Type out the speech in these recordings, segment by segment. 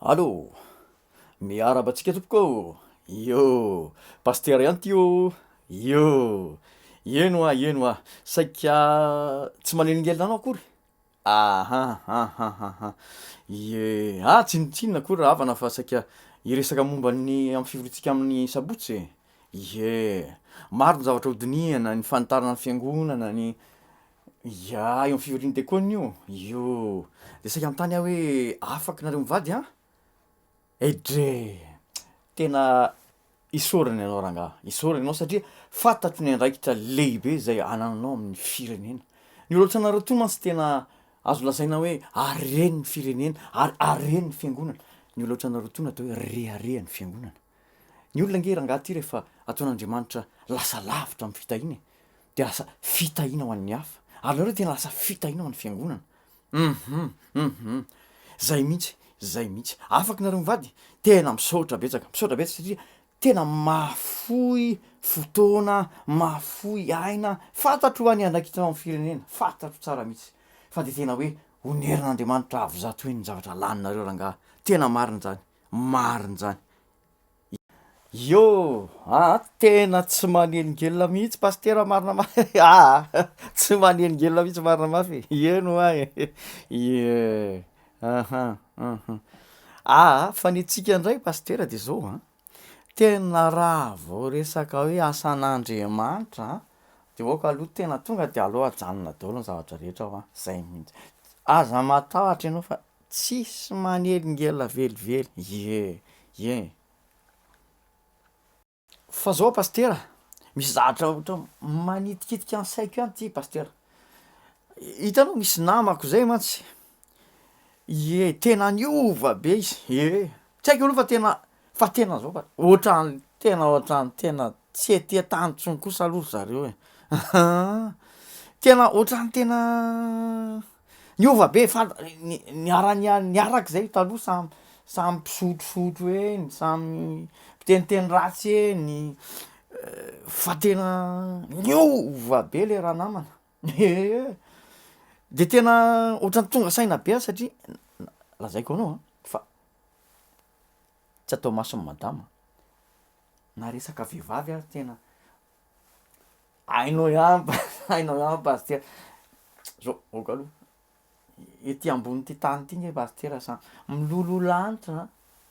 Allô! Miarahaba antsika tompoko ô! Iô! Pasitera ihany ty ô! Iô! Eny hoa, eny hoa, saika tsy manelingelina anao akory? Aha, ahahaha, ie, ah tsinontsinona akory rahavana fa saika hiresaka momba ny amin'ny fivoriantsika amin'ny sabotsy e! Ie, maro ny zavatra hodinihana, ny fanitarana ny fiangonana, ny Ya, eo am fivorian'ny dekona io? Io. De saika hanontany aho hoe afaka nareo mivady an? Edrey! Tena isaorana ianao rangaha, isaorana ianao satria fantatro ny andraikitra lehibe izay anananao amin'ny firenena. Ny olona ohatranareo toa mantsy tena azo lazaina hoe haren'ny firenena ary haren'ny fiangonana. Ny olona ohatranareo toa no atao hoe reharehan'ny fiangonana. Ny olona ange rangaha ty rehefa ataon'Andriamanitra lasa lavitra amin'ny fitahiana e, dia lasa fitahiana ho an'ny hafa, ary nareo tena lasa fitahiana ho an'ny fiangonana, hum hum, zay mihitsy, zay mihitsy, afaka nareo mivady, tena misaotra betsaka, misaotra betsaka satria tena mahafoy fotoana, mahafoy aina, fantatro hoa ny andraikitra ao amin'ny firenena, fantatro tsara mihitsy, fa dia tena hoe oneran'Andriamanitra avo zato heny ny zavatra laninareo rangaha, tena marina zany, marina zany. Iô! Aa tena tsy manelingelina mihitsy pasitera marina mafy aa tsy manelingelina mihitsy marina mafy e, eny hoa e, ie, aha, uhum, aa fa ny antsika ndray pasitera de zao an, tena raha vao resaka hoe asan'Andriamanitra an, de aoka aloha tena tonga de aleo ajanona daholo ny zavatra rehetra hoa, zay mihitsy, aza matahotra ianao fa Tsisy manelingelina velively, ie, ie. Fa zao pasitera, misy zavatra ohatra manitikitika ny saiko ihany ty pasitera, hitanao misy namako zay mantsy, ie tena niova be izy, ie, tsy haiko aloha fa tena fa tena zao fa ohatran'ny tena ohatran'ny tena tsy ety an-tany intsony kosa aloha ry zareo e, tena ohatran'ny tena Niova be fa niara-nia- niaraka zay taloha samy samy mpisotrosotro eny, samy mpiteniteny ratsy eny, fa tena niova be le ranamana ie, de tena ohatran'ny tonga saina be aho satria lazaiko anao an fa tsy atao mason'i madama na resaka vehivavy ary tena Hainao ihany hainao ihany pasitera, zao ok aloha, ety ambonin'ity tany ity nge pasitera sa miloloha lanitra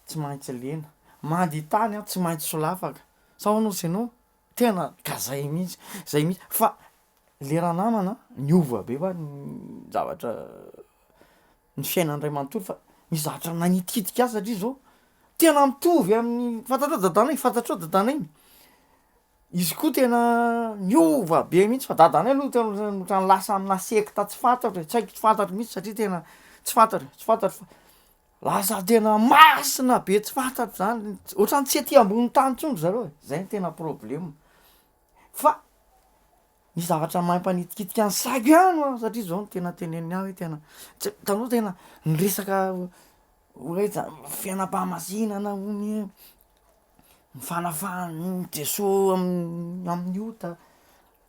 tsy maintsy lena, mandia tany an tsy maintsy solafaka, sa hono ozy ianao? Tena ka zay mihitsy, zay mihitsy, fa le ranamana niova be hoa ny zavatra ny fiainany ray manontolo fa nisy zavatra nanitikitika azy satria zao tena mitovy amin'ny fantatrao dadanay, fantatrao dadanay. Izy koa tena niova be mihitsy fa dadanay aloha tena ohatran'ny ohatran'ny lasa aminà sekta tsy fantatro e, tsy haiko tsy fantatro mihitsy satria tena tsy fantatro e, tsy fantatro fa lasa tena masina be tsy fantatro zany, ohatran'ny tsy ety ambony tany intsony ry zareo e, zay no tena problema, fa ny zavatra mampanitikitika ny saiko ihany ho'a satria zao no tena teneniny ahy hoe tena tsy hitanao tena ny resaka hoe za- fiainam-pahamasinana hono e. ny fanafahan'i Jesoa amin'ny amin'ny ota,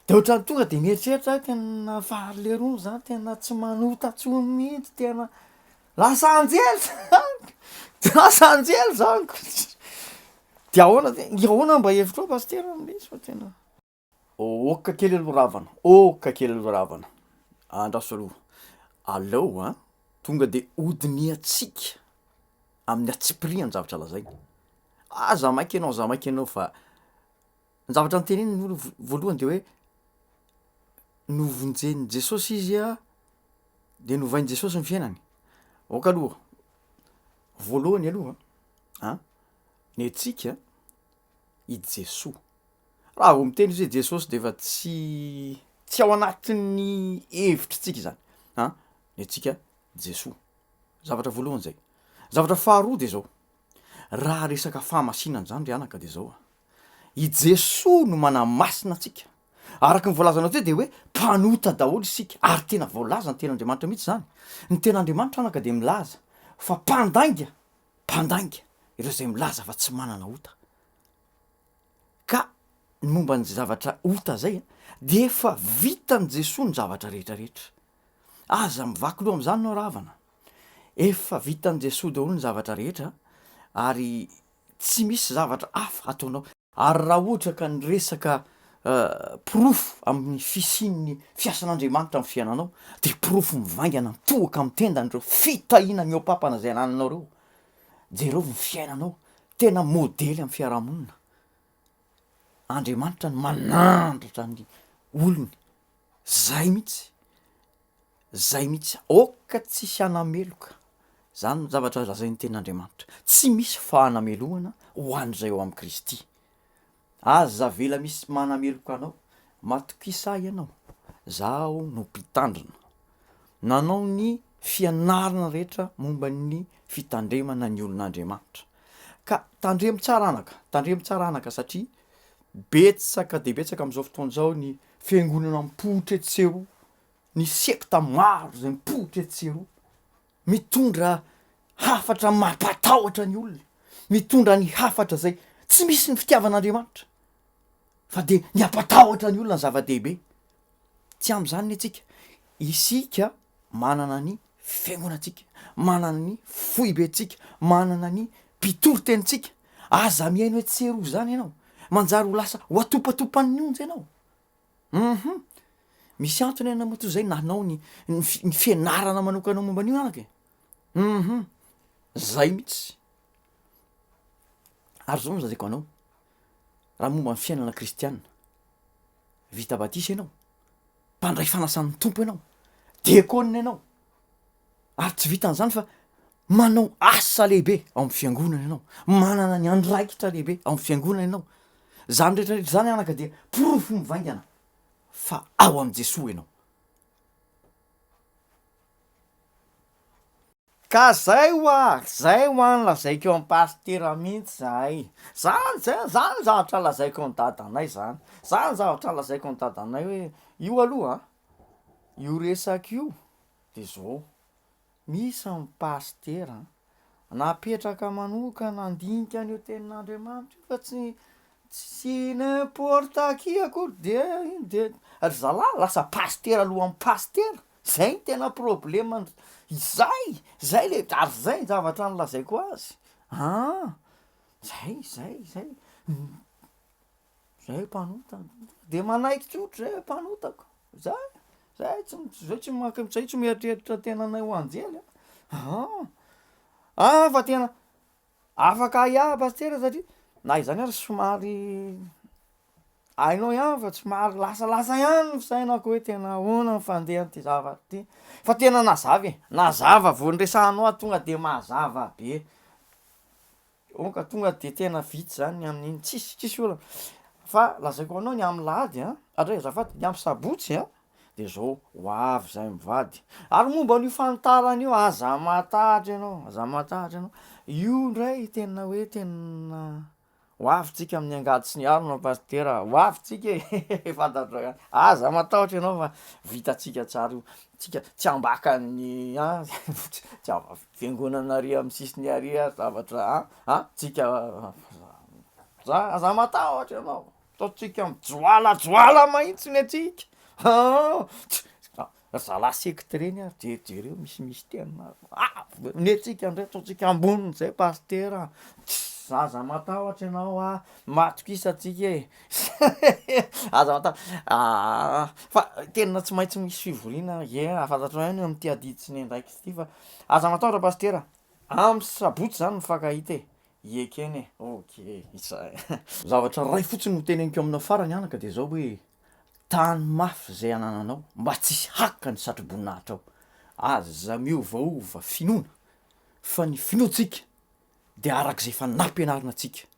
de ohatran'ny tonga de mieritreritra aho tena faly lerony zany tena tsy manota tsony mihitsy tena lasa anjely zany, de lasa anjely zany ko, de ahoana de ahoana mba hevitrao pasitera amle izy fa tena. Ok kely aloha ravana, ok kely aloha ravana, andraso aloha, aleo an tonga de hodinihantsika amin'ny antsipiriany ny zavatra lazainy, aza maika ianao, aza maika ianao fa ny zavatra noteneniny aloha voalohany de hoe novonjen'i Jesosy izy a de novain'i Jesosy ny fiainany, ok aloha, voalohany aloha an, ny antsika i Jesoa. Raha vao miteny izy hoe Jesosy de efa tsy tsy ao anatin'ny hevitritsika zany an, ny antsika Jesoa. Zavatra voalohany zay. Zavatra faharoa de zao, raha resaka fahamasinana zany ry anaka de zao a, i Jesoa no manamasina antsika, araka ny voalazanao teo de hoe mpanota daholo isika ary tena voalaza ny tenin'Andriamanitra mihitsy zany, ny tenin'Andriamanitra anaka de milaza fa mpandainga, mpandainga ireo zay milaza fa tsy manana ota. Ka ny momba ny zavatra ota zay a, de efa vitan'i Jesoa ny zavatra rehetra rehetra. Aza mivaky loha am'zany nao ravana. Efa vitan'i Jesoa daholo ny zavatra rehetra ary tsy misy zavatra hafa ataonao. Ary raha ohatra ka ny resaka porofo amin'ny fisian'ny fiasan'Andriamanitra amin'ny fiainanao dia porofo mivaingana mitohoka amin'ny tendany ireo fitahiana mihoa-pampana izay anananao ireo. Jereo ny fiainanao, tena modely amin'ny fiarahamonina. Andriamanitra no manandratra ny olony, zay mihitsy, zay mihitsy, aoka tsisy hanameloka, zany no zavatra lazain'ny tenin'Andriamanitra, tsy misy fahanamelohana ho an'izay ao amin'i Kristy. Aza avela misy manameloka anao, matokisa ahy ianao, zaho no mpitandrina. Nanao ny fianarana rehetra momba ny fitandremana ny olon'Andriamanitra. Ka tandremo tsara anaka, tandremo tsara anaka satria betsaka dia betsaka amin'izao fotoana izao ny fiangonana mipoitra etsy sy eroa, ny sekta maro izay mipoitra etsy sy eroa, mitondra hafatra mampatahotra ny olona, mitondra ny hafatra izay tsy misy ny fitiavan'Andriamanitra fa dia ny hampatahotra ny olona ny zava-dehibe. Tsy amin'izany ny antsika. Isika manana ny fiangonantsika, manana ny foibentsika, manana ny mpitory tenintsika. Aza mihaino etsy sy eroa izany ianao. Manjary ho lasa ho atopatopan'ny onja ianao. Hum. Misy antony ianao matoa izay nanao ny ny fi- ny fianarana manokana momba an'io anaka e. Hum. Zay mihitsy. Ary zao no lazaiko anao, raha momba ny fiainana kristiana, vita batisa ianao, mpandray fanasan'ny Tompo ianao, diakona ianao, ary tsy vitan'izany fa manao asa lehibe ao amin'ny fiangonana ianao, manana ny andraikitra lehibe ao amin'ny fiangonana ianao, zany rehetrarehetra zany anaka dia porofo mivaingana fa ao amin'i Jesoa ianao. Ka zay hoa, zay hoa no lazaiko am pasitera mintsy zahay, zany zay zany zavatra lazaiko am dadanay zany, zany zavatra lazaiko am dadanay hoe io aloha io resaka io de zao, misy ny pasitera napetraka manokana handinika an'io tenin'Andriamanitra io fa tsy tsy n'importe qui akory de ino de ry zalahy lasa pasitera alohan'ny pasitera. Zay no tena problema izay, zay le ary zay ny zavatra nolazaiko azy, an, zay zay zay, zay mpanota de manaiky tsotra zay mpanota ko, zay, zay tsy zay tsy maka- zay tsy mieritreritra tenanay ho anjely an, an, fa tena afaka ahiahy pasitera satria na izany ary somary Hainao ihany fa somary lasalasa ihany ny fisainako hoe tena ahoana ny fandehan'ity zavatra ity, fa tena nazava e, nazava vao niresahanao aho tonga de mazava be, donc tonga de tena vita zany ny amin'iny tsisy tsisy olana, fa lazaiko anao ny am'lahady an, andray azafady, ny am' sabotsy an de zao ho avy zahay mivady, ary momba an'io fanitarana io aza matahotra ianao, aza matahotra ianao, io ndray tena hoe tena Ho avy tsika amin'ny angady sy ny harona Pasitera a! Ho avy tsika e! Fantatrao ihany. Aza matahotra ianao fa vitantsika tsara io. Tsika tsy ambakan'ny an, tsy amba- fiangonana ary amin'ny sisiny ary ary zavatra an an, tsika za aza matahotra ianao, ataontsika mijoalajoala mahitsy ny antsika an! Ry zalahy secte reny ary jerijereo misimisy tena avo be, ny antsika ndray ataontsika ambonin'izay pasitera a, tss aza matahotra ianao a, matokisa antsika e, aza matahotra, aa fa tena tsy maintsy misy fivoriana, ie fantatrao ihany amin'ity adidy sy ny andraikitra ity fa aza matahotra pasitera, amin'ny sabotsy zany mifankahita e, ekena e, ok izay. Zavatra iray fotsiny no teneniko aminao farany anaka de zao hoe Tano mafy izay anananao mba tsisy haka ny satroboninahitrao. Aza miovaova finoana fa ny finoantsika dia araka izay efa nampianarina antsika,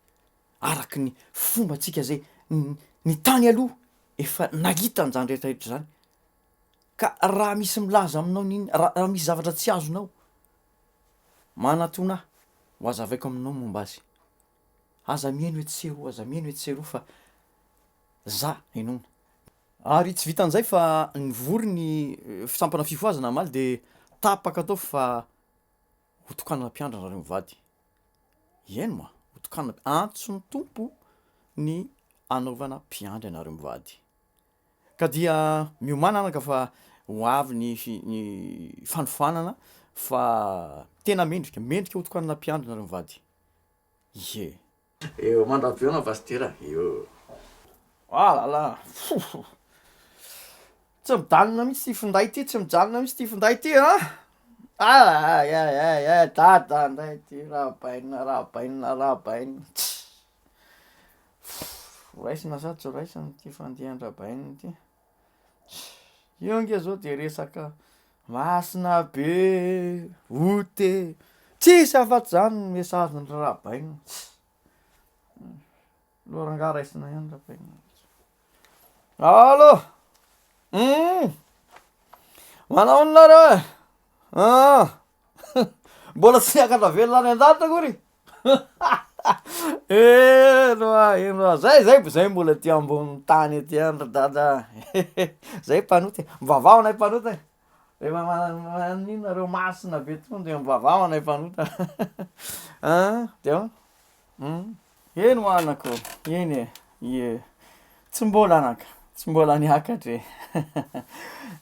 araka ny fombantsika izay ny tany aloha efa nahita an'izany rehetra rehetra izany. Ka raha misy milaza aminao n'inona, raha misy zavatra tsy azonao, manatona ahy ho hazavaiko aminao ny momba azy. Aza mihaino etsy sy eroa, aza mihaino etsy sy eroa fa za henoina. Ary tsy vitan'izay fa nivory ny sampana fifohazana omaly de tapaka tao fa ho tokanana mpiandry nareo mivady. Eny moa, ho tokanana, antson'ny Tompo ny hanaovana mpiandry anareo mivady. Ka dia miomàna anaka fa ho avy ny ny fanofanana. Fa tena mendrika, mendrika ho tokanana mpiandry nareo mivady. Ie. Eo mandra-pihaona Pasitera, eo. Ah là là, fofo. Tsy mijanona mihitsy ity finday ity, tsy mijanona mihitsy ity finday ity an! Ah ay ay ay ay, dada ndray ity, rahabaina rahabaina rahabaina, tss. Raisina sa tsy raisina ity fandehan-dRabaina ity? Io ange zao de resaka masina be, ota e, tsisy afa-tsy zany ny message-n'i Rabaina, aleo rangahy raisina ihany Rabaina. Allô, hum, manao ahoana nareo e? Ah, mbola tsy niakatra velona any an-danitra akory? Eny hoa, eny hoa, zay zay zay mbola aty ambonin'ny tany aty ihany ry dada a, zay mpanota e, mivavaha ho anay mpanota e, rehefa maninona nareo masina be tony de mivavaha ho anay mpanota an, de ahoana? Hum, eny hoa anaka ô, eny e, ie, tsy mbola anaka, tsy mbola niakatra e,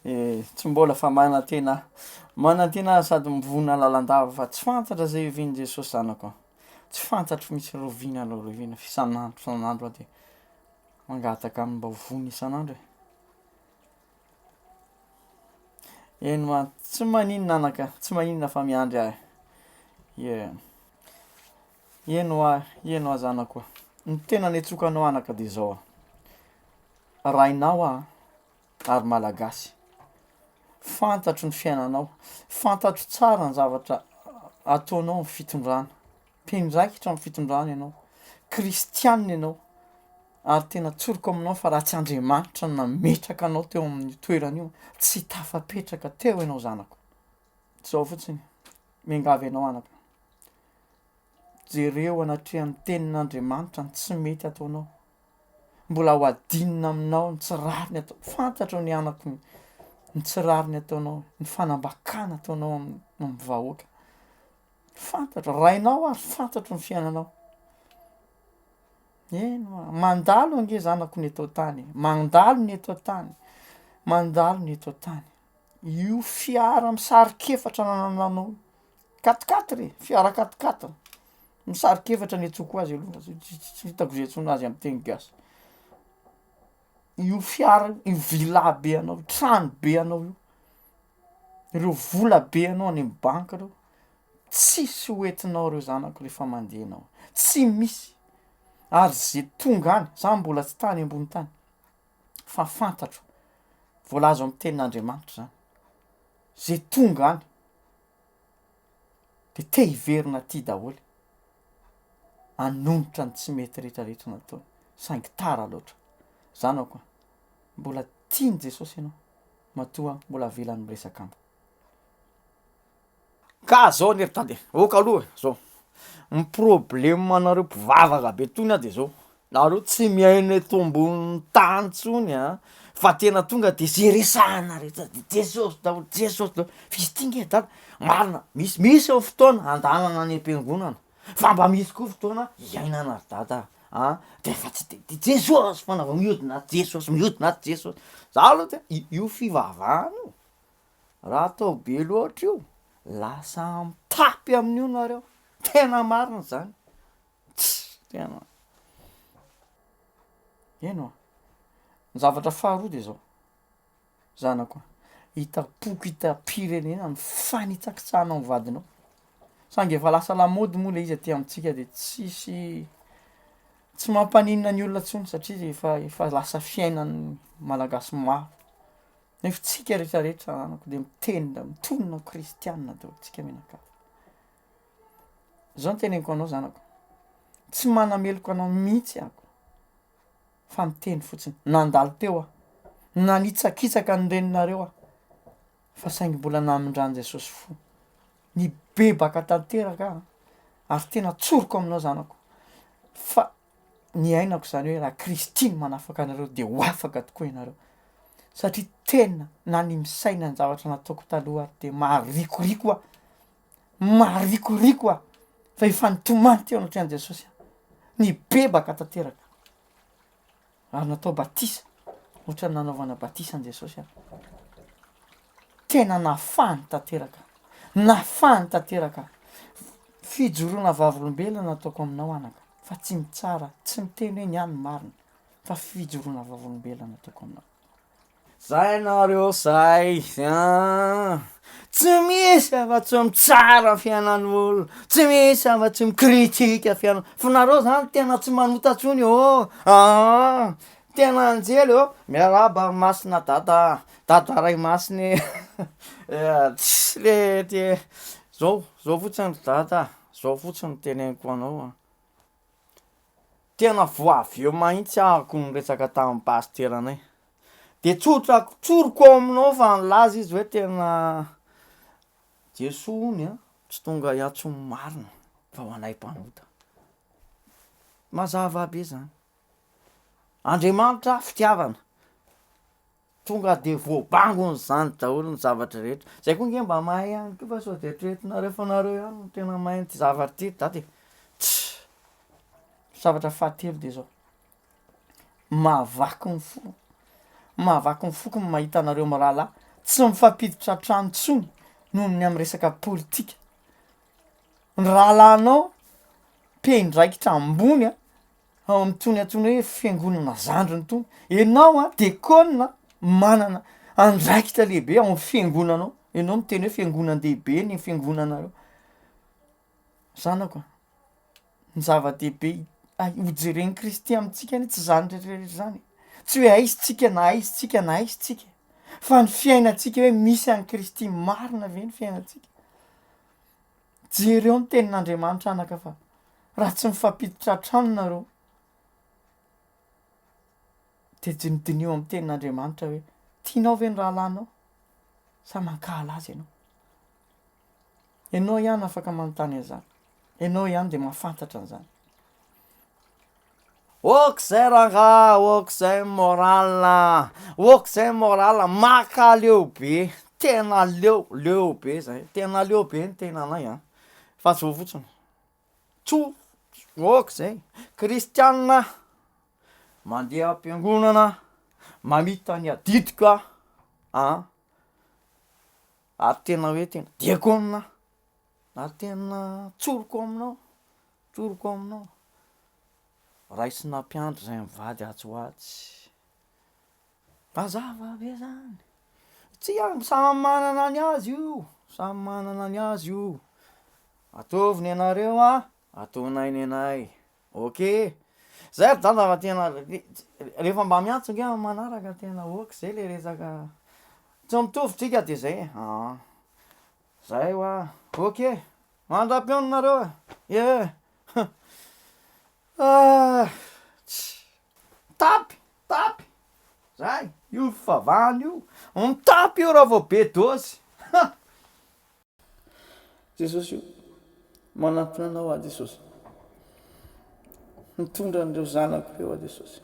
e, tsy mbola fa manantena aho, manantena aho sady mivonona lalandava fa tsy fantatra zay hiavian'i Jesosy zanako a, tsy fantatro mihitsy rahoviana na rahoviana fa isan'andro isan'andro aho de mangataka aminy mba ho vonona isan'andro e. Eny ma, tsy maninona anaka, tsy maninona fa miandry aho e, ie. Eny hoa, eny hoa zanako a! Ny tena niantsoako anao anaka dia izao a, rainao aho ary malagasy, fantatro ny fiainanao, fantatro tsara ny zavatra ataonao amin'ny fitondrana, mpiandraikitra amin'ny fitondrana ianao, kristianina ianao, ary tena tsoriko aminao fa raha tsy Andriamanitra no nametraka anao teo amin'io toerana io, tsy tafapetraka teo ianao zanako. Izao fotsiny, miangavy anao anaka, jereo anatrehan'ny tenin'Andriamanitra ny tsy mety ataonao, mbola ho adinina aminao ny tsy rariny atao, fantatro ny anako ny tsy rariny ataonao, ny fanambakana ataonao amin'ny vahoaka, fantatro, rainao ary fantatro ny fiainanao, eny hoa, mandalo ange zanako ny eto an-tany e, mandalo ny eto an-tany, mandalo ny eto an-tany. Io fiara misarik'efatra anananao io, quatre quatre e, fiara quatre quatre, misarik'efatra ny antsoiko azy aloha fa tsy tsy hitako zay iantsoana azy amy teny gasy, io fiara io, io villa be anao io, trano be anao io, ireo vola be anao any amy banky reo, tsisy ho entinao reo zanako rehefa mandeha enao, tsy misy, ary ze tonga any, za mbola tsy tany ambony tany. fa fantatro, voalaza ao amin'ny tenin'Andriamanitra izany, ze tonga any de te hiverina aty daholo, hanonitra ny tsy mety rehetra rehetra nataony, saingy tara loatra, zanako a, mbola tian'i Jesosy ianao, matoa mbola avelany miresaka amiko. Ka zao anie ry dada e, ok aloha e, zao, ny problème anareo mpivavaka be tony ah de zao, nareo tsy miaina eto ambonin'ny tany tsony an, fa tena tonga de ze resahana rehetra de Jesosy daholo, Jesosy daholo, f'izy ty nge dada, marina misy misy ny fotoana andehanana any am-piangonana, fa mba misy koa fotoana iainana ry dada a, an, de fa tsy de de Jesosy foana vao mihodina ato Jesosy, mihodina ato Jesosy, za aloha tena io io fivavahana io. Raha atao be loatra io, lasa mitapy amin'io nareo, tena marina zany, tss tena, eny oa, ny zavatra faharoa de zao, zanako a, hitam-poko hitam-pirenena ny fanitsakitsahanao ny vadinao, saingy efa lasa lamaody moa le izy aty amintsika de tsisy, tsy mampaninona ny olona tsony satria efa efa lasa fiainan'ny malagasy maro. Nefa tsika rehetra rehetra anako de miteny da mitonona ho kristianina daholo tsika mianakavy. Zao no teneniko anao zanako, tsy manameloka anao mihitsy ako fa miteny fotsiny, nandalo teo aho, nanitsakitsaka ny reninareo aho fa saingy mbola namindran'i Jesosy fo, nibebaka tanteraka aho ary tena tsoriko aminao zanako fa niainako izany hoe raha Kristy no manafaka anareo de ho afaka tokoa ianareo satria tena na ny misaina ny zavatra nataoko taloha ary de maharikoriko aho, maharikoriko aho fa efa nitomany teo anatrehan'i Jesosy aho, nibebaka tanteraka ary natao batisa ohatran'ny nanaovana batisa an'i Jesosy aho, tena nafahany tanteraka. Nafahany tanteraka aho. Fijoroana vavolombelona ataoko aminao anaka fa tsy mitsara, tsy miteny hoe ny ahy no marina fa fijoroana vavolombelona ataoko aminao. Zay nareo zay an! Tsy misy afa-tsy mitsara fiainan'olona, tsy misy afa-tsy mi-critique fiainana, fa nareo zany tena tsy manota tsony ô! Aa! Tena anjely ô! Miarahaba ry masina dada a! Dada ray masina e! Tss le ty zao, zao fotsiny ry dada a, zao fotsiny no teneniko anao an! Tena vao avy eo mahintsy ahako niresaka tamin'ny pasiteranay, de tsotra tsoriko ao aminao fa nilaza izy hoe tena Jesoa hono an tsy tonga hiantso ny marina fa ho anay mpanota, mazava be zany, Andriamanitra fitiavana. Tonga de voabangony zany daholo ny zavatra rehetra, zay koa nge mba mahay ihany koa fa sao de eritreretinareo fa nareo ihany no tena mahay an'ity zavatra ity ry dada e, tsia! Zavatra fahatelo de zao, mahavaky ny fo, mahavaky ny foko ny mahita anareo mirahalahy tsy mifampiditra an-trano intsony noho ny amy resaka politika, ny rahalahinao mpiandraikitra ambony an, ao amin'itony antsoina hoe fiangonana zandriny itony, ianao an dekona manana andraikitra lehibe ao amin'ny fiangonanao, ianao miteny hoe fiangonan-dehibe ny fiangonanareo, zanako a, ny zava-dehibe hojeren'i Kristy amintsika anie tsy zany rehetra rehetra zany e, tsy hoe aiza tsika na aiza tsika na aiza tsika, fa ny fiainantsika hoe misy an'i Kristy marina ve ny fiainantsika. Jereo ny tenin'Andriamanitra anaka fa raha tsy mifampiditra an-trano nareo de dinidiniho amin'ny tenin'Andriamanitra hoe tianao ve ny rahalahinao sa mankahala azy ianao? Ianao ihany afaka manontany an'izany, ianao ihany de mahafantatra an'izany. Ok zay rangah, ok zay moral a, ok zay moral, makaleo be, tena leo, leo be zay, tena leo be ny tenanay an, fa zao fotsiny, tso, ok zay, kristianina mandeha am-piangonana, mamita ny adidiko aho an, ary tena hoe tena diakona aho, ary tena tsoriko aminao, tsoriko aminao. Raisina mpiandry zay mivady atsy ho atsy. Mazava be zany. Tsia, samy manana ny azy io, samy manana ny azy io. Ataovy ny anareo a, ataonay ny anay. Ok. Zay ry dada fa tena rehefa mba miantso nge amin'ny manaraka tena ok zay le resaka. Tsy mitovy tsika de zay e, aa. Zay hoa, ok. Mandra-pihaona nareo e, ye. Ah! Tss! Mitapy! Mitapy! Zay! Io fivavahana io! Mitapy io raha vao be dôzy! Ha! Jesosy o! Manantona Anao aho Jesosy. Mitondra an'ireo zanako ireo aho Jesosy.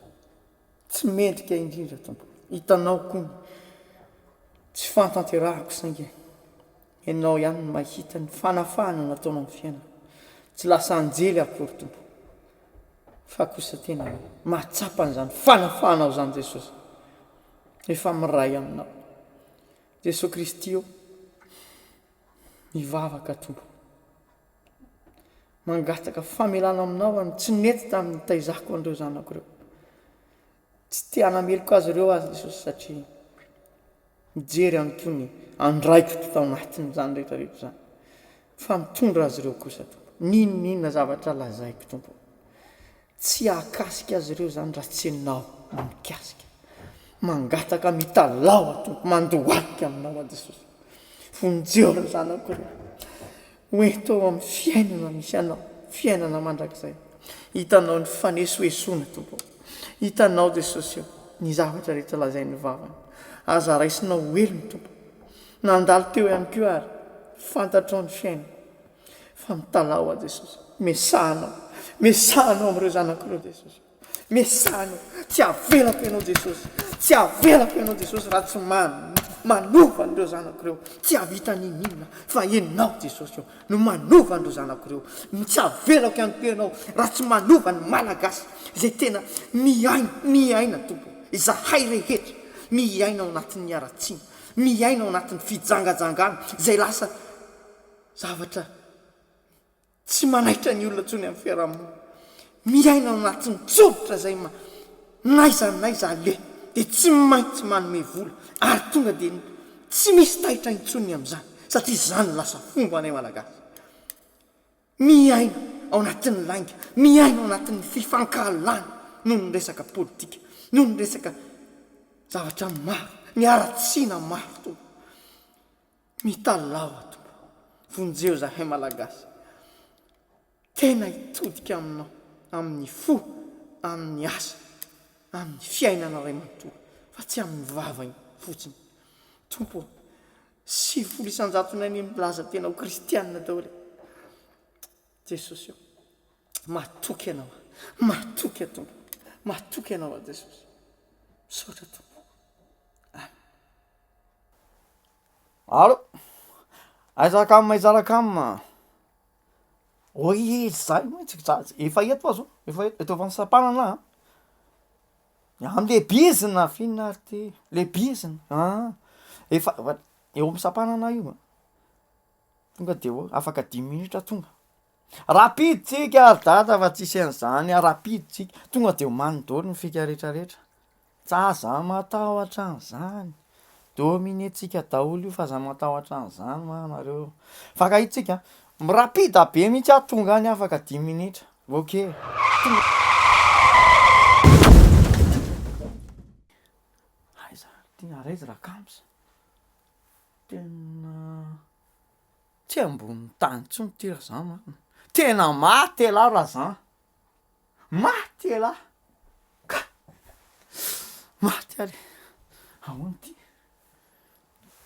Tsy mendrika indrindra Tompo. Hitanao koa ny tsy fahatanterahako saingy Ianao ihany no mahita ny fanafahana nataonao amin'ny fiainako. Tsy lasa anjely akory Tompo fa kosa tena mahatsapa an'izany fanafahanao izany Jesosy. Efa miray aminao. Jesosy Kristy ô, mivavaka Tompo. Mangataka famelana aminao aho ny tsy nety tamin'ny nitaizako an'ireo zanako ireo. Tsy te hanameloka azy ireo aho Jesosy satria mijery ihany koa ny andraikitro tao anatin'izany rehetra rehetra izany. Fa mitondra azy ireo kosa Tompo. N'inon'inona zavatra lazaiko Tompo. Tsy hahakasika azy ireo izany raha tsy Ianao no mikasika. Mangataka mitalaho aho Tompo, mandohalika aminao aho Jesosy. Vonjeo ireo zanako ireo. Ho ento ao amin'ny fiainana misy Anao, fiainana mandrakizay. Hitanao ny fanesoesoana Tompo. Hitanao Jesosy ô, ny zavatra rehetra lazain'ny vavany. Aza raisinao ho helony Tompo. Nandalo teo ihany koa ary fantatrao ny fiainana. Fa mitalaho aho Jesosy, mesahanao, mesahanao amin'ireo zanako ireo Jesosy. Mesahanao, tsy avelako ianao Jesosy, tsy avelako ianao Jesosy raha tsy manova an'ireo zanako ireo. Tsy hahavita n'inon'inona fa ianao Jesosy ô no manova an'ireo zanako ireo. Tsy avelako ihany koa ianao raha tsy manova ny Malagasy izay tena miaina, miaina Tompo ô. Izahay rehetra miaina ao anatin'ny haratsiana, miaina ao anatin'ny fijangajangana izay lasa. zavatra tsy manaitra ny olona intsony amin'ny fiarahamonina. Miaina ao anatin'ny tsobotra izay ma n'aiza n'aiza aleha dia tsy maintsy manome vola ary tonga dia tsy misy taitra intsony ny amin'izany satria izany no lasa fombanay Malagasy. Miaina ao anatin'ny lainga, miaina ao anatin'ny fifankahalana noho ny resaka politika, noho ny resaka zavatra maro, ny haratsiana maro tompoko. Mitalaho aho Tompo, vonjeo zahay Malagasy. Tena hitodika aminao amin'ny fo, amin'ny asa, amin'ny fiainana iray manontolo fa tsy amin'ny vava fotsiny. Tompo ô, 90 isan-jatonay anie milaza tena ho kristianina daholo e. Jesosy ô, matoky Anao aho, matoky aho Tompo, matoky Anao aho Jesosy. Misaotra Tompo. Amen. Allo, aiza rakam aiza rakam? Oy zay mihitsy za efa eto aho zao, efa eto, eto Antsiranana an, amle bizina f'inona ary ty, le bizina an, efa eo amy sampanana io an, tonga de eo afaka dimy minitra tonga, rapide tsika ry dada fa tsisy an'zany rapide tsika, tonga de omaniny daholo ny fika retraretra. Tsa za matahotra an'izany, dominer-tsika daholo io fa aza matahotra an'izany ma nareo, mifankahita tsika an, mi-rapide be mihitsy aho tonga any afaka dimy minitra, ok. Aiza ary ty, ary aiza rakams, tena tsy ambonin'ny tany intsony ty raha zah marina, tena maty elah raha zah. Maty elah ka! Maty ary ahoana ity?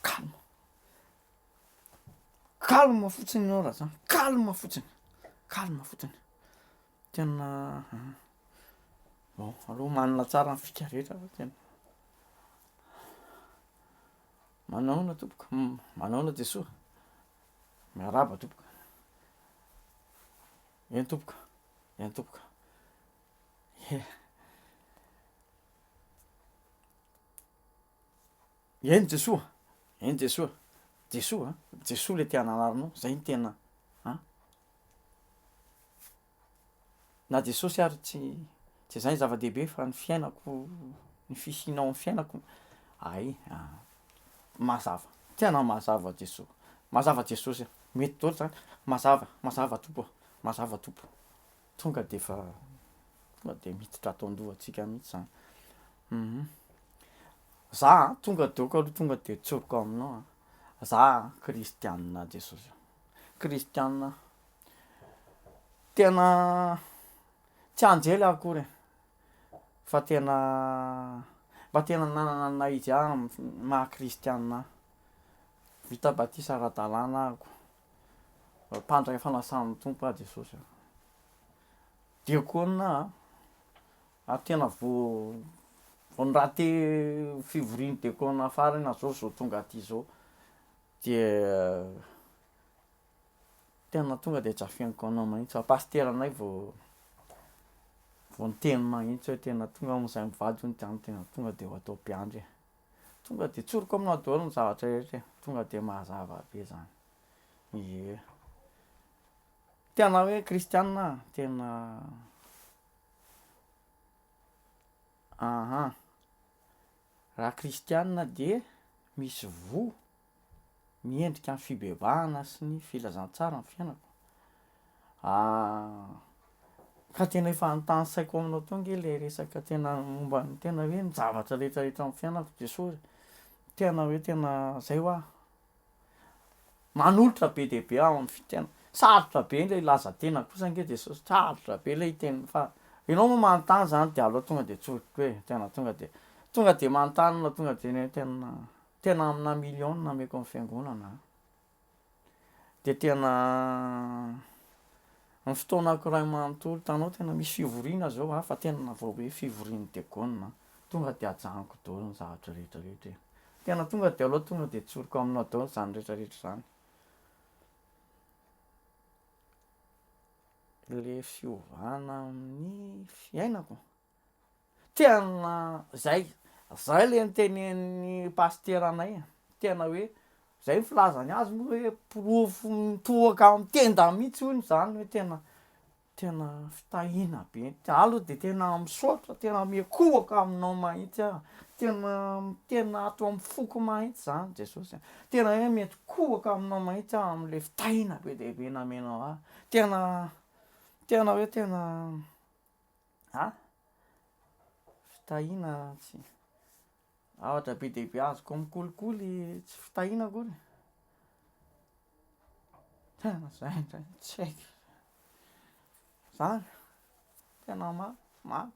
Calme, calme fotsiny ianao raha zany, calme fotsiny, calme fotsiny, tena bon aleo omanina tsara ny fika rehetra fa tena, manahoana tompoko, manahoana Jesoa, miarahaba tompoko. Eny tompoko, eny tompoko. Ie. Eny Jesoa, eny Jesoa, Jesoa a, Jesoa le te hananara anao, zay no tena an. Na Jesosy ary tsy tsy zay ny zava-dehibe fa ny fiainako, ny fisianao amin'ny fiainako, ay, mazava, tena mazava Jesoa, mazava Jesosy a, mety daholo zany, mazava, mazava Tompo a, mazava Tompo, tonga de efa tonga de miditra ato an-dohantsika mihitsy zany, hum, za an tonga de aoka aloha tonga de tsoriko aminao an, za an kristianina Jesosy a, kristianina aho. Tena tsy anjely aho akory e, fa tena mba tena nanana ny naha izy ahy amin'ny maha kristianina ahy, vita batisa ara-dalàna ahako, mpandray fanasan'ny Tompo aho Jesosy a, diakona aho ary tena vao vao ni-rater fivorian'ny diakona farany aho zao vao tonga aty zao dia Tena tonga de jafeniko anao mahitsy fa pasiteranay vao vao niteny mahitsy hoe tena tonga moa zahay mivady hono de tena tonga de ho atao mpiandry e, tonga de tsoriko aminao daholo ny zavatra rehetra e, tonga de mazava be zany, ie, tena hoe kristianina aho, tena aha, raha kristianina de misy voa miendrika ny fibebahana sy ny filazantsara ny fiainako. Ka tena efa notanisaiko aminao teo ange le resaka tena momba ny tena hoe ny zavatra rehetrarehetra amin'ny fiainako Jesosy, tena hoe tena zay hoa, manolotra be dia be aho amin'ny fitena, sarotra be le hilaza tena kosa ange Jesosy, sarotra be le hiteny fa ianao moa manontany zany de aleo tonga de tsoriko hoe tena tonga de tonga de manontany anao tonga de tena Tena amina million no nameko ny fiangonana an! De tena ny fotoanako iray manontolo, hitanao tena misy fivoriana zao an, fa tena vao hoe fivorian'ny diakona an, tonga de ajanoko daholo ny zavatra rehetra rehetra e! Tena tonga de aleo tonga de tsoriko aminao daholo zany rehetra rehetra zany. Le fiovana amin'ny fiainako? Tena zay, zay le notenenin'ny pasiteranay e, tena hoe. Zay ny filazany azy moa hoe porofo mitohoka amin'ny tenda mihitsy hono zany hoe tena tena fitahiana be. Za aloha de tena misaotra, tena miankohoka aminao mahitsy aho, tena tena ato amin'ny foko mahitsy zany Jesosy a, tena hoe miankohoka aminao mahitsy aho am'le fitahiana be dia be namenao ahy, tena tena hoe tena a fitahiana tsy Zavatra be dia be azoko amin'ny kolikoly tsy fitahiana akory. Tena zay indray tsy haiko. Zany, tena marina, marina.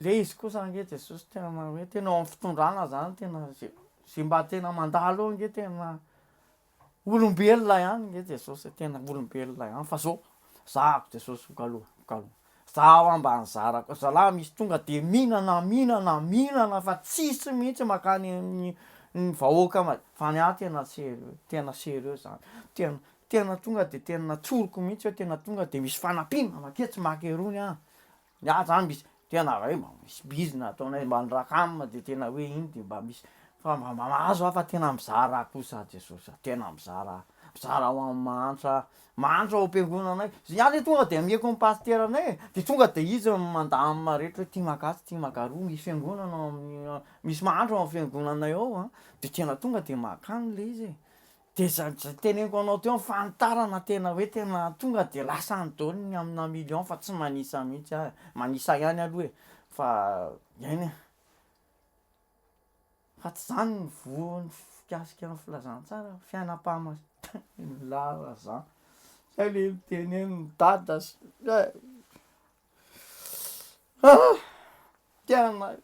Le izy kosa ange Jesosy tena hoe tena ao amin'ny fitondrana zany tena ze ze mba tena mandalo eo ange tena Olombelona ihany nge Jesosy e, tena olombelona ihany fa zao zahako Jesosy kaloha kaloha, zaho mba nizarako zalahy misy tonga de mihinana mihinana mihinana fa tsisy mihitsy makany amin'ny ny vahoaka ma- fa ny ahy tena serieux tena serieux zany, tena tena tonga de tena tsoriko mihitsy hoe tena tonga de misy fanampiana maketsy maka erony aho. Ny ahy zany misy tena hoe mba misy bizina ataonay mba ny rakam de tena hoe iny de mba misy fa mba mahazo aho fa tena mizara kosa Jesosy a, tena mizara mizara ho an'ny mahantra mahantra ao am-piangonanay, ny ahy le tonga de ameko ny pasiteranay e, de tonga de izy no mandamina rehetra hoe ty makatsy ty makaroa, misy fiangonana ao amin'ny misy mahantra ao am-piangonanay ao an, de tena tonga de makany le izy e. De zay zay teneniko anao teo ny fanitarana tena hoe tena tonga de lasa any daholo ny amina million fa tsy manisa mihitsy aho e, manisa ihany aloha e, fa eny e, fa tsy zany ny voa ny fikasika ny filazantsara, fiainam-pahamas- lava zany, zay le notenenin'i dada sy ah! Tena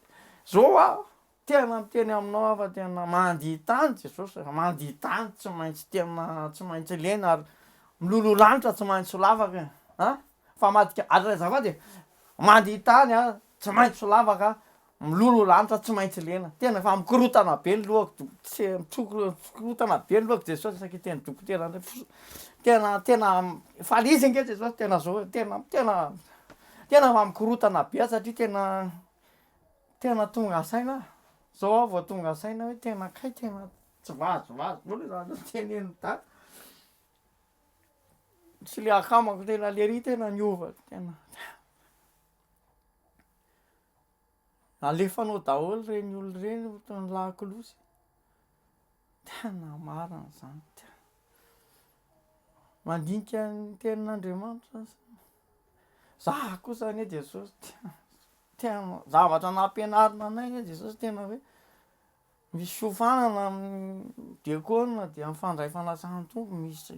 zao aho tena miteny aminao aho fa tena mandihy tany Jesosy a, mandihy tany tsy maintsy tena tsy maintsy lena ary miloloha lanitra tsy maintsy ho lavaka e, an! Famadika ary azafady e, mandihy tany an tsy maintsy ho lavaka, miloloha lanitra tsy maintsy lena, tena efa mikorotana be ny lohako do- tsy mitsoko- mikorotana be ny lohako Jesosy isaky hiteny dokotera ndray fo- tena tena efa le izy ange Jesosy tena zao e, tena tena Tena efa mikorotana be aho satria tena tena tonga saina aho, zao aho vao tonga saina hoe tena kay tena tsy vazivazy daholo zany tenenin'i dada, sy le akamako tena lery tena niova tena, alefanao daholo reny olona reny ohatran'ny lakolosy, tena marina zany, tena mandinika ny tenin'Andriamanitra. Za kosa anie Jesosy tena tena zavatra nampianarina anay anie Jesosy tena hoe misy fiofanana amin'ny diakona de mifandray fanasan'ny Tompo misy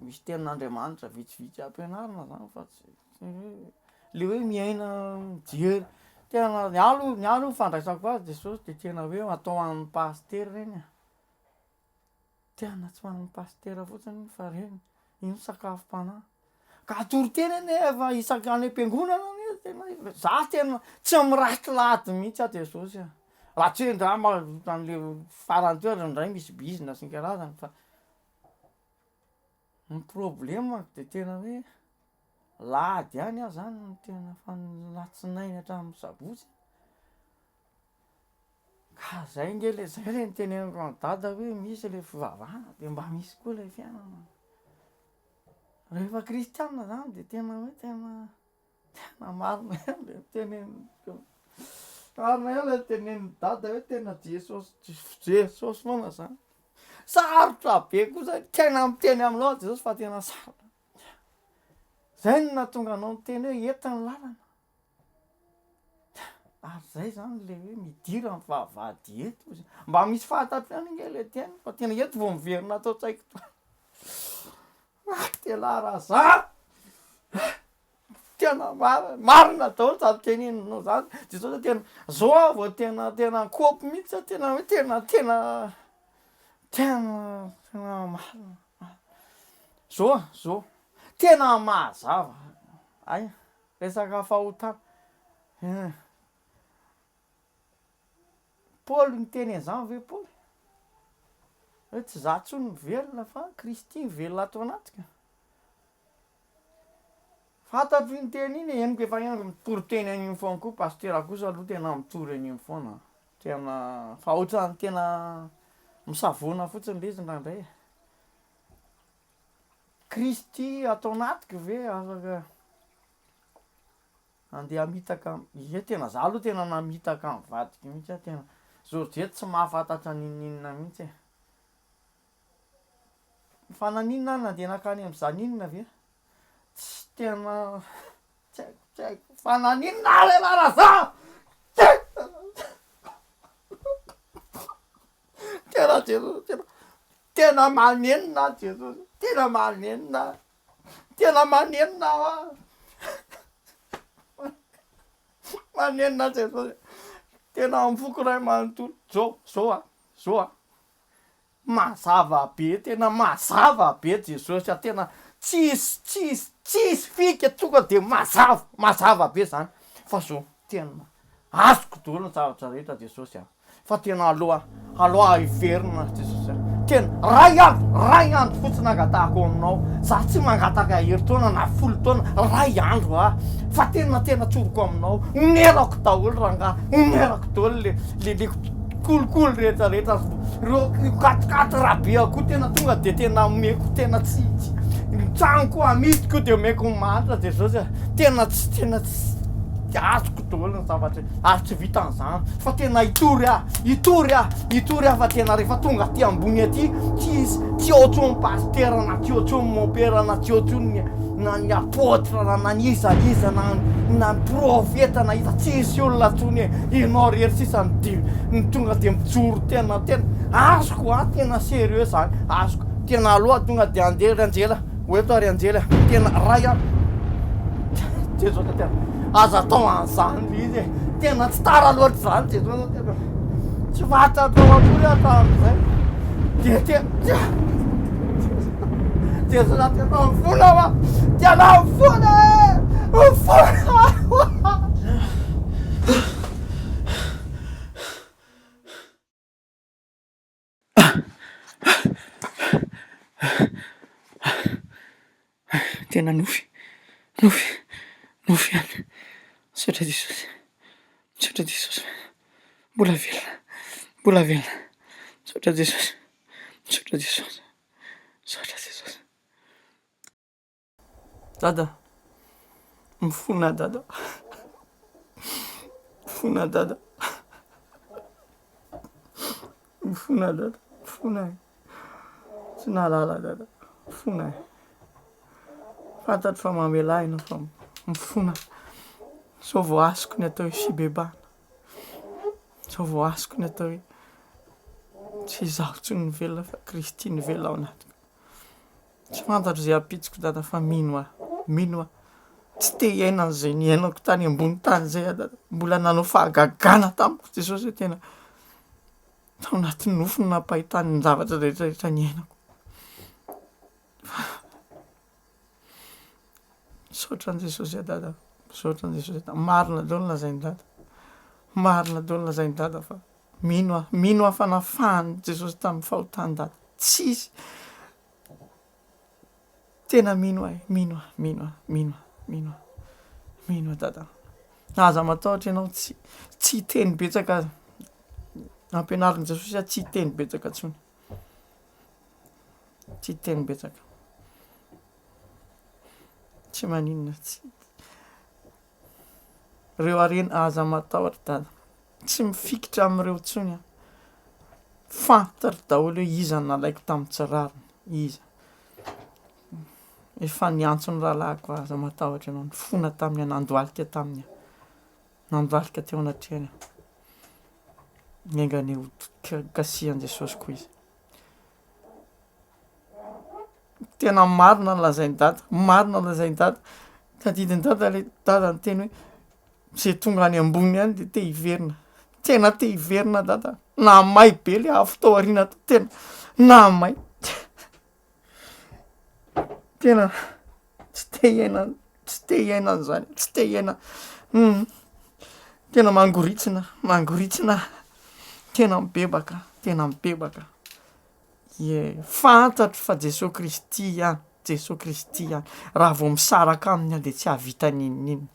misy tenin'Andriamanitra vitsivitsy ampianarina zany fa tsy tsy hoe le hoe miaina mijery tena ny ahy aloha ny ahy aloha ny fandraisako azy Jesosy de tena hoe atao an'ny pasitera reny e. Tena tsy ho an'ny pasitera fotsiny iny fa reny, iny sakafom-panahy. Ka toriteny anie efa isaky any am-piangonana anie tena za tena tsy miraty lahady mihitsy aho Jesosy a! Raha tsy hoe angamba ohatran'le farany teo ary indray misy bizina sy ny karazany fa ny problemako de tena hoe lahady ihany aho zany no tena fa ny alatsinainy hatramin'ny sabotsy Ka zay nge le zay le niteneniko an'i dada hoe misy le fivavahana de mba misy koa le fiainana, rehefa kristianina zany de tena hoe tena tena marina ihany le tenenin'i marina ihany le tenenin'i dada hoe tena Jesosy Jesosy foana zany, sarotra be koa zay tena miteny aminao aho Jesosy fa tena sarotra, zay no nahatonga anao niteny hoe eto ny lalana. Ary zay zany le hoe midira am vavahady eto ozy, mba misy fantatro ihany ange le teny fa tena eto vao miverina ato an-tsaiko to, ah tena raza tena marina, marina daholo zany teneninao zany, Jesosy hoe tena zao aho vao tena tena kôpy mihitsy aho tena hoe tena tena tena tena marina, zao a zao tena mazava hay. Resaka fahotana. Hein. Paoly niteny an'izany ve Paoly? Hoe tsy za intsony no velona fa Kristy mivelona ato anatiko. Fantatro iny teny iny e, henoko efa henoko, mitory teny an'iny foana koa, pasitera kosa aloha tena mitory an'iny foana. Tena fa ohatran'ny tena. Misavoana fotsiny le izy indraindray e. Kristy ato anatiko ve afaka andeha hamitaka, ie tena za aloha tena namitaka ny vadiko mihitsy aho tena, Georgette tsy mahafantatra n'inon'inona mihitsy e. Fa naninona aho nandeha nankany amin'i Janine ve? Tsy tena tsy haiko tsy haiko fa naninona aho re raha za? Tena Jesosy tena tena manenina aho Jesosy tena manenina aho tena manenina aho a! Manenina aho Jesosy tena amin'ny foko iray manontolo zao zao a zao a! Mazava be tena mazava be Jesosy a tena tsisy tsisy tsisy fika tonga de mazava mazava be zany fa zao tena azoko daholo ny zavatra rehetra Jesosy a fa tena aloha aloha hiverina Jesosy a tena ray andro ray andro fotsiny angatahako aminao za tsy mangataka herintaona na folo taona ray andro a fa tena tena tsoriko aminao onerako daholo rangahy onerako daholo le le le kolikoly rehetra rehetra reo quat-quatre rabe koa tena tonga de tena omeko tena tsy tsy ny trano koa amidiko de omeko ny mahantra Jesosy a, tena tsy tena tsy azoko daholo ny zavatra ary tsy vitan'izany fa tena hitory aho hitory aho hitory aho fa tena rehefa tonga aty ambony aty tsy hisy tsy ao intsony pasitera na tsy ao intsony mompera na tsy ao intsony ny na ny apôtre na na ny iza iza na na ny profeta na iza tsisy olona tsony e ianao rery sisa ny di ny tonga de mijoro tena tena azoko a tena sérieux zany azoko tena aloha tonga de andeha ry anjela ho eto ary anjela tena ray a Jesosy tena aza atao an'izany le izy e tena tsy tara loatra zany Jesosy tena tsy fantatrao akory hatramin'izay de tena Jesosy tena mifona aho tena mifona e mifona Tena nofy, nofy, nofy ihany. Misaotra Jesosy, misaotra Jesosy. Mbola velona, mbola velona. Misaotra Jesosy, misaotra Jesosy, misaotra Jesosy. Dada, mifona dada, mifona dada, mifona dada, mifona e, tsy nahalala dada, mifona e, fantatro fa mamela ahy ianao fa mifona, zao vao azoko ny atao hoe fibebahana, zao vao azoko ny atao hoe tsy izaho intsony no velona fa Kristy no velona ao anatiko. Tsy fantatro izay hampitsiko dada fa mino aho, mino aho. Tsy te hiaina an'izay niainako tany ambony tany izay aho dada. Mbola nanao fahagagana tamiko Jesosy hoe tena tao anaty nofy no nampahitany ny zavatra rehetra rehetra niainako. Fa misaotra an'i Jesosy aho dada, misaotra an'i Jesosy aho dada. Marina daholo ny lazain'i dada, marina daholo ny lazain'i dada fa Mino aho, mino aho fa nafahan'i Jesosy tamin'ny fahotany dada. Tsisy. Tena mino aho e, mino aho, mino aho, mino aho, mino aho. Mino aho dada. Aza matahotra ianao, tsy tsy hiteny betsaka aza. Ampianarin'i Jesosy aho tsy hiteny betsaka intsony. Tsy hiteny betsaka. Tsy maninona, tsy. Reo harena, aza matahotra dada. Tsy mifikitra amin'ireo intsony aho. Fantatro daholo hoe iza no nalaiko tamin'ny tsy rariny, iza. Efa niantso ny rahalahiko aho, aza matahotra ianao, nifona taminy aho, nandohalika taminy aho, nandohalika teo anatrehany aho. Enga anie ho kasihan'i Jesosy koa izy. Tena marina ny lazain'i dada, marina ny lazain'i dada, tadidin'i dada le dada niteny hoe zay tonga any ambony any de te hiverina, tena te hiverina dada, namay be le afo tao aoriana tao, tena namay, tena tsy te hiaina tsy te hiaina an'zany, tsy te hiaina tena mangoritsina mangoritsina, tena mibebaka tena mibebaka. Ie, fantatro fa Jesoa Kristy ihany, Jesoa Kristy ihany, raha vao misaraka aminy aho de tsy hahavita n'inon'inona,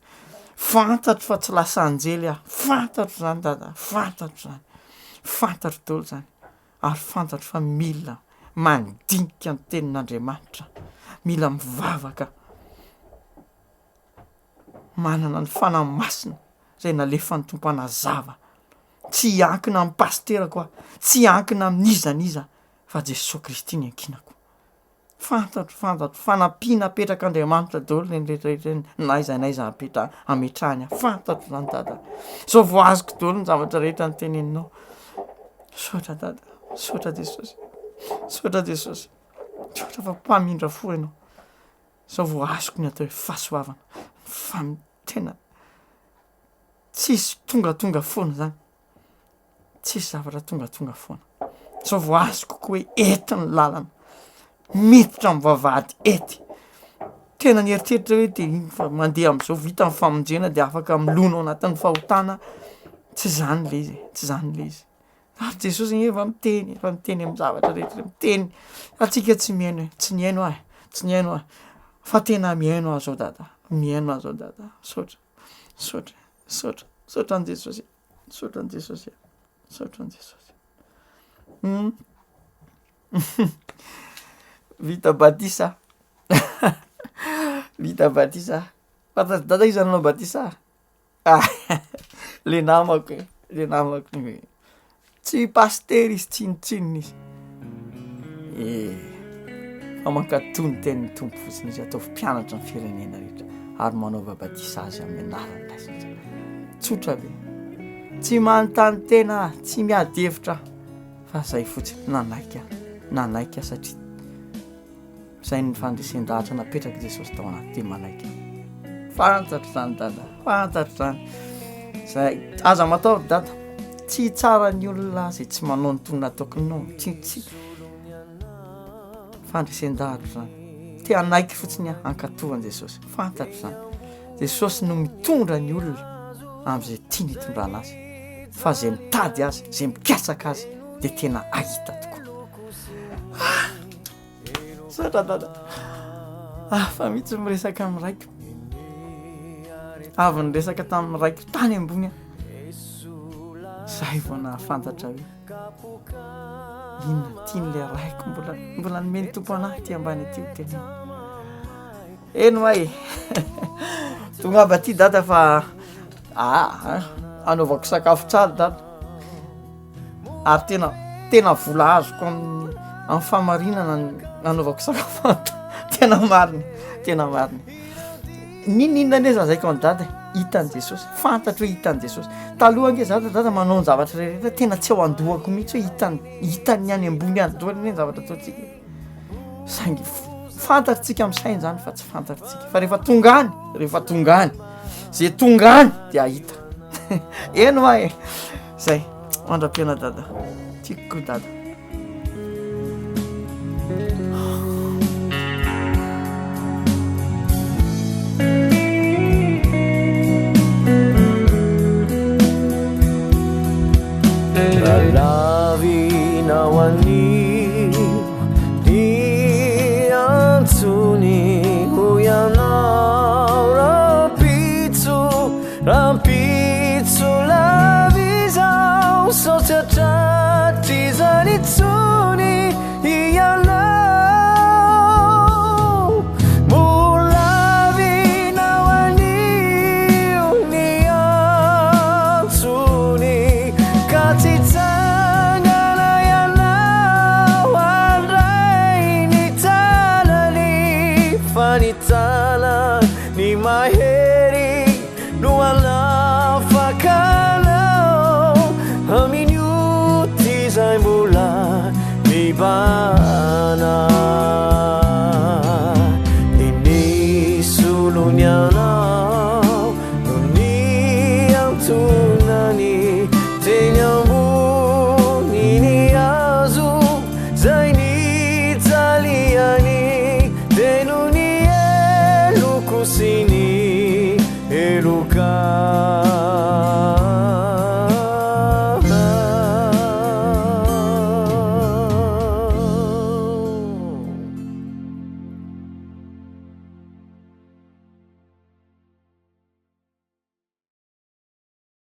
fantatro fa tsy lasa anjely aho, fantatro zany dada, fantatro zany, fantatro daholo zany. Ary fantatro fa mila mandinika ny tenin'Andriamanitra, mila mivavaka, manana ny Fanahy Masina izay nalefan'ny Tompo hanazava. Tsy hiankina amin'ny pasiterako aho, tsy hiankina amin'iza n'iza fa Jesoa Kristy no iankinako. Fantatro, fantatro, fanampiana apetrak'Andriamanitra daholo ireny rehetra rehetra ireny, na aiza na aiza apetra- ametrahany ahy, fantatro zany dada, zao vao azoko daholo ny zavatra rehetra noteneninao, misaotra dada, misaotra Jesosy, misaotra Jesosy, misaotra fa mpamindra fo ianao, zao vao azoko ny atao hoe fahasoavana, ny fam- tena tsisy tongatonga foana zany. Tsisy zavatra tongatonga foana. Zao vao azoko koa hoe ety ny lalana, miditra amin'ny vavahady ety. Tena nieritreritra hoe de iny fa mandeha am'zao vita ny famonjena de afaka milona ao anatin'ny fahotana, tsy zany le izy e, tsy zany le izy. Ary Jesosy anie efa miteny, efa miteny am'zavatra rehetra, miteny, antsika tsy mihaino e, tsy nihaino aho e, tsy nihaino aho, fa tena mihaino aho zao dada, mihaino aho zao dada, misaotra, misaotra, misaotra, misaotra an'i Jesosy. Misaotra an'i Jesosy e. Misaotra an'i Jesosy. Hum. Vita batisa. Vita batisa. Fantatr'i Dada iza nanao batisa ahy? Le namako e, le namako e. Tsy pasitera izy tsinontsinona izy. Eh, fa mankatò ny tenin'ny Tompo fotsiny izy, ataovy mpianatra ny firenena rehetra ary manaova batisa azy amin'ny anaran'ny Ray sy ny Zanaka. Tsotra be. Tsy manontany tena aho, tsy miady hevitra aho, fa zay fotsiny, nanaiky aho, nanaiky aho satria Izay ny fandresen-dahatra napetrak'i Jesosy tao anaty dia manaiky. Fantatro izany dada, fantatro izany. Zay, aza matahotra dada. Tsy hitsara ny olona izay tsy manao ny tony nataoko no, tsy tsy. Fandresen-dahatra izany. Te hanaiky fotsiny aho hankatò an'i Jesosy. Fantatro izany. Jesosy no mitondra ny olona amin'izay tiany hitondrana azy. Fa izay mitady azy, izay mikatsaka azy dia tena hahita tokoa. Ah! Misaotra dada. Hafa mihitsy miresaka amin'ny raiko. Avy niresaka tamin'ny raiko tany ambony aho. Zay vao nahafantatra hoe inona tian'ilay raiko mbola mbola nomen'ny Tompo anahy aty ambany aty ho tenenina. Eny oay e. Tongava aty dada fa ah, anaovako sakafo tsara dada. Ary tena tena vola azoko amin'ny amin'ny fahamarinana ny nanaovako sakafo tena marina tena marina n'inon'inona anie lazaiko an'i dada e hitan'i Jesosy fantatro hoe hitan'i Jesosy taloha ange za dada manao ny zavatra rehetra tena tsy ao an-dohako mihitsy hoe hitan'ny hitan'ny any ambony any daholo anie ny zavatra ataontsika e. Saingy fantatritsika amin'ny saina zany fa tsy fantatritsika fa rehefa tonga any rehefa tonga any zay tonga any de ahita eny ma e zay mandra-piaina dada tiako koa dada. Raha lavinao anio Ny antsony ho ianao rahampitso, rahampitso lava izao sao tsy hatratr'izany intsony ianao. Mbola avinao anio ny antsony ka tsy hitsangana ianao handray ny tanany fa ny tanany mahery no hanafaka anao amin'ny ota izay mbola mibahana. Ny nisolony anao no niantonany teny ambony ny hazo zay nijaliany dia noho ny heloko sy ny helokao.